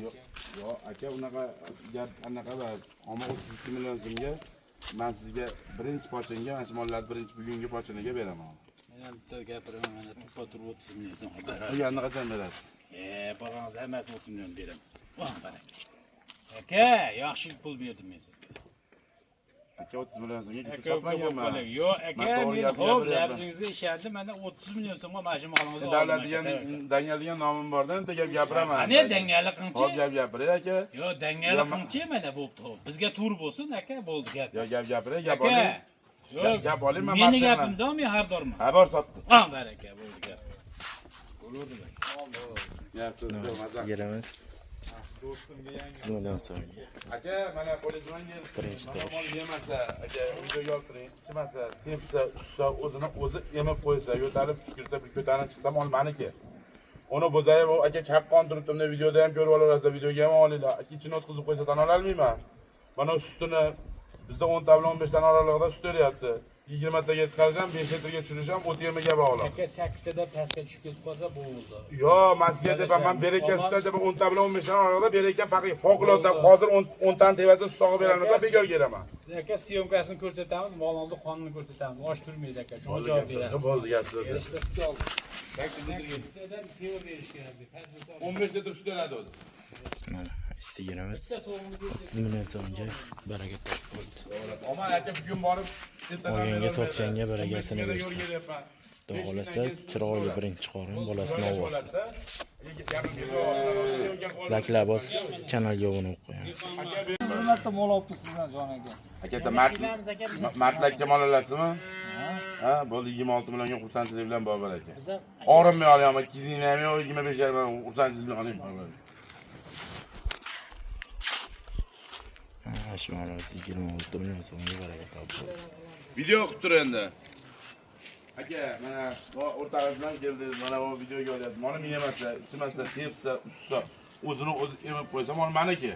Yo'q, yo'q, aka, unaqa gap anaqa emas. Omma 32 million so'mga men sizga birinchi pochinga, mana shu mollarni birinchi bugungi pochiniga beraman. Men ham bitta gapiraman, mana tuppa turib 30 million so'm olib beradi. Qilganni qachon berasiz? Bolangiz hammasini 30 million beraman. Voh, baraka. Aka, yaxshi pul berdim men sizga. Aka, 30 million so'mga kecha Aka, uka bo'lib sotmaganman. qoling. Yo'q, aka, Man to'g'ri men gap xo'p, gapiryapman. labzingizga ishondim. Mana 30 million so'mga mana shu molingizni oldim. Davlat Aka, degan, tavakkal. dangal degan nomim borda, bitta gap gapiraman. Qani dangali qilchi? Hop, gap gapiray, aka. Yo'q, dangali Yo, qilchi mana bo'pti. Xo'p, bizga to'r bo'lsin, aka, bo'ldi gap. Yo, gap gapiray, gap Aka, oling. yo'q, Gap oling, man meni mardman. gapimda men hardorman. Ha, bor sotdi. Ah, baraka, bo'ldi gap. Bo'laverdi aka. Gap so'z yo'q, maza. Sigirimiz 30 million so'mga. Aka, mana qo'lingizdan kelsin. Birinchi Mana tovush. mol yemasa, aka, videoga olib turing. Ichmasa, tepsa, ussa, o'zini o'zi emib qo'ysa, yo'talib tushkirsa, bir ko'tarib chiqsa, mol maniki. Uni bo'zayib, aka chaqqon turibdi, bunday videoda ham ko'rib olaverasizlar, videoga ham olinglar. Aka, ichini o'tkazib qo'ysa tan ololmayman. Mana sutini bizda 10 ta bilan 15 tana oralig'ida sut beryapti. 20 taga chiqarish ham, 5 litrga tushirish ham o't yemiga bog'liq. Aka, 8 tadan pastga tushib ketib qolsa bo'ldi. Yo, men sizga deyapman, men berayotgan sutdan deyapman, 10 ta bilan 15 tana oralig'ida berayotgan faqat favqulodda hozir 10 tani tevasini sut sog'ib berolmasa bekor kelaman. Siz aka syomkasini ko'rsatamiz, molni qonini ko'rsatamiz. Och turmaydi aka, shunga javob berasiz. Bo'ldi, gap so'z. Berishda sut oldi. Sakkiztadan teva berish kerak. Past bo'lsa 15 litr sut beradi o'zi. Mana sigirimiz bitta so'mni 30 million so'mga baraka topib bo'ldi. Omon aka bugun borib ertadan Olganga, berolmaydi. sotganga barakasini 15 kunga bersin. yo'l kelyapman. Xudo xohlasa chiroyli birinchi qorin bolasini ovozi. Layklar bosib, kanalga obuna bo'lib qo'yamiz. Bir marta mol olibdi sizdan jon aka. Aka, mardlikka mol olasizmi? Ha, bo'ldi, 26 millionga xursandchilik bilan bor aka. Og'rinmay olyapman, 200 ham yo'q, 25 ham xursandchilik bilan olayman. Mana shu molimiz 26 million so'mga baraka topib bo'ldi. Video qilib tur endi. Aka, mana bu o'rtog'ingiz bilan keldingiz, mana bu videoga olyapsiz. Molim yemasa, ichmasa, tepsa, ussa, o'zini o'zi emib qo'ysa, mol maniki.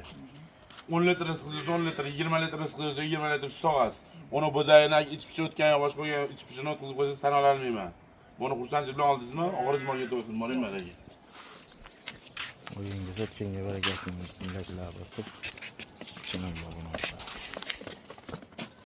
10 litr rizq qilsa 10 litr, 20 litr rizq qilsa 20 litr sut sog'asiz. Uni bo'zayini ichib pichib o'tgan yo boshqa bo'lgan ichib pichini o'tkazib qo'ysa tan ololmayman. Buni xursandchilik bilan oldingizmi? Og'riz molga to'ysin, moling mana aka. Olganga, sotganga barakasini bersin. Layklar bosib, kanalga obuna bo'lib qo'yamiz.